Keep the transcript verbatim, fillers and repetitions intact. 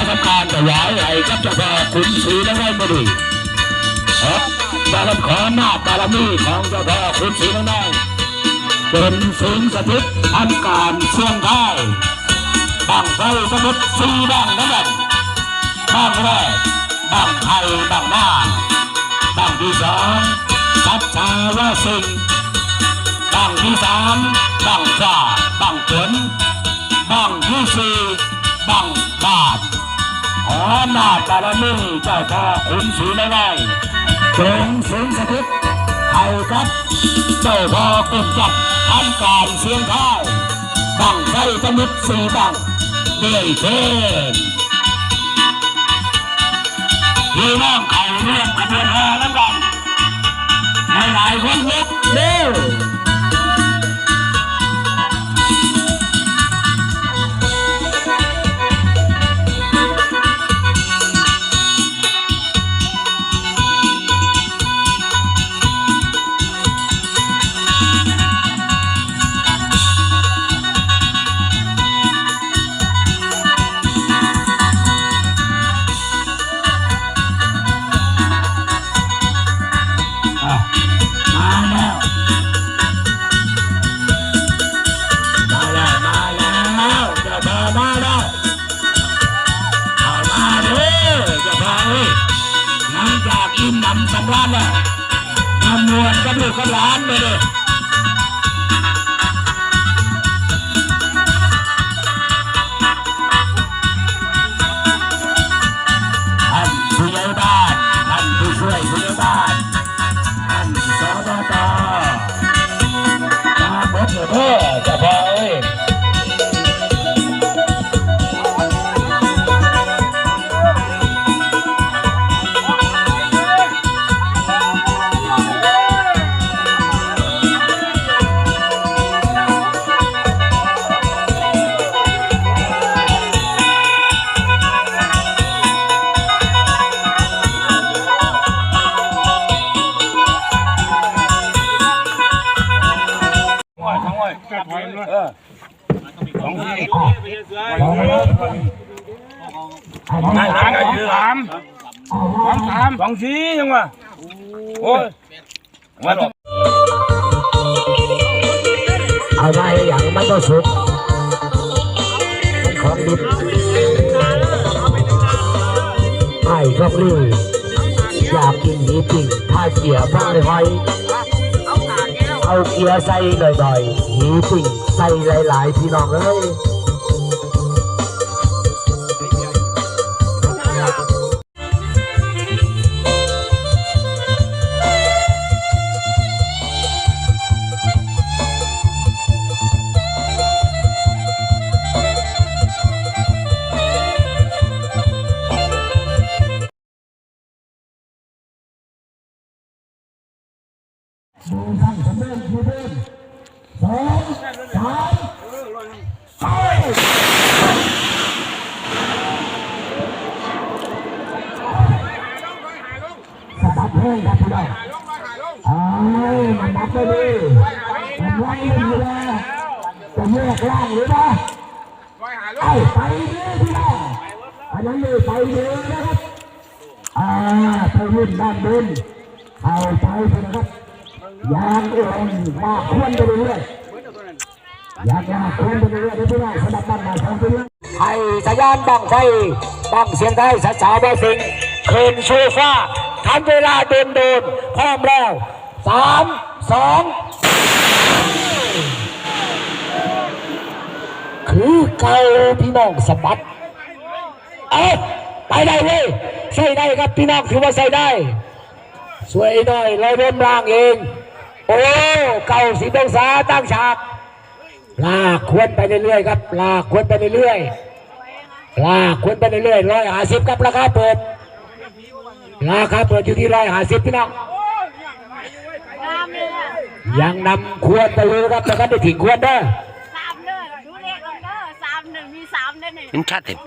ทำการถวายให้กับเจ้าพ่อขุนศรีนารายณ์บุรี ขอบารมี ขออำนาจบารมีของเจ้าพ่อขุนศรีนารายณ์ เป็นสิ่งสถิตทำการเสี่ยงทาย บั้งไฟสมุทรสี่บั้งนั้น บั้งแรก บั้งไผ่บั้งนา บั้งที่สอง สัจจาวสิงห์ บั้งที่สาม บั้งฟ้า บั้งฝน บั้งที่สี่ บั้งบาท ขออำนาจบารมีเจ้าพ่อขุนศรีนารายณ์ จงสิงสถิตให้กับเจ้าพ่อกุมจักรทำการเสี่ยงทาย บั้งไฟสมุทรสี่บั้ง ด้วยเทอญ พี่น้องเขาร่วมขบวนแห่นำกัน หลายๆคนลุกเร็ว อ่ะ มาแล้ว มาแล้ว มาแล้ว เจ้าพ่อมาแล้ว เอามาเด้อ เจ้าพ่อเอ้ย หลังจากอิ่มหนำสำราญแล้ว มาม่วนกับลูกกับหลานไปเด้อ ท่านผู้ใหญ่บ้าน ท่านผู้ช่วยผู้ใหญ่บ้าน ท่าน สบต มาหมดเลยเด้อ เจ้าพ่อเอ้ย สองที สองสาม สองสาม สองสี่ ยังวะ โอ้ย เอาไว้อย่างมันก็สุก มันของดิบ ไอ้พวกนี้ อยากกินหมีปิ้ง ถ้าเสียบ้างเลยหอย เอาเกียร์ใส่หน่อยๆ หมีปิ้งใส่หลายๆ พี่น้องเอ้ย ดูท่านสำเร็จดูเดิน สอง สาม ไป สะบัดแห้งครับพี่น้อง เอ้ย มันนับได้ดี มันไล่อยู่แล้ว จะแยกล่างหรือเปล่า เอ้า ไปดีพี่น้อง อันนั้นเลยไปดีนะครับ อ่า ไปรุ่นด้านบน เอาไปนะครับ ยางอ่อนมากควรไปเรื่อยๆ ยางอ่อนควรไปเรื่อยๆ เดี๋ยวพี่น้อง สำหรับบ้านใหม่ของพี่น้อง ให้สัญญาณบั้งไฟ บั้งเสียงไทย สาวๆ บ่าวสิงห์ ขึ้นสู่ฟ้า ทันเวลาโดนๆ พร้อมแล้ว สาม สอง คือเก่าพี่น้องสะบัด เอ้า ไปได้เว้ย ใส่ได้ครับพี่น้อง ถือว่าใส่ได้ สวยหน่อย ลอยร่มล่างเอง โอ้ เก้าสิบองศาตั้งฉาก ลากควรไปเรื่อยๆครับ ลากควรไปเรื่อยๆ ลากควรไปเรื่อยๆ ร้อยห้าสิบครับ ราคาเปิด ราคาเปิดอยู่ที่ร้อยห้าสิบพี่น้อง ยังนำควรไปเลยครับ แต่ก็ได้ถึงควรเด้อ สามเด้อ ดูเลขก่อนเด้อ สามหนึ่ง มีสามเด้อนี่ มันชัดเห็น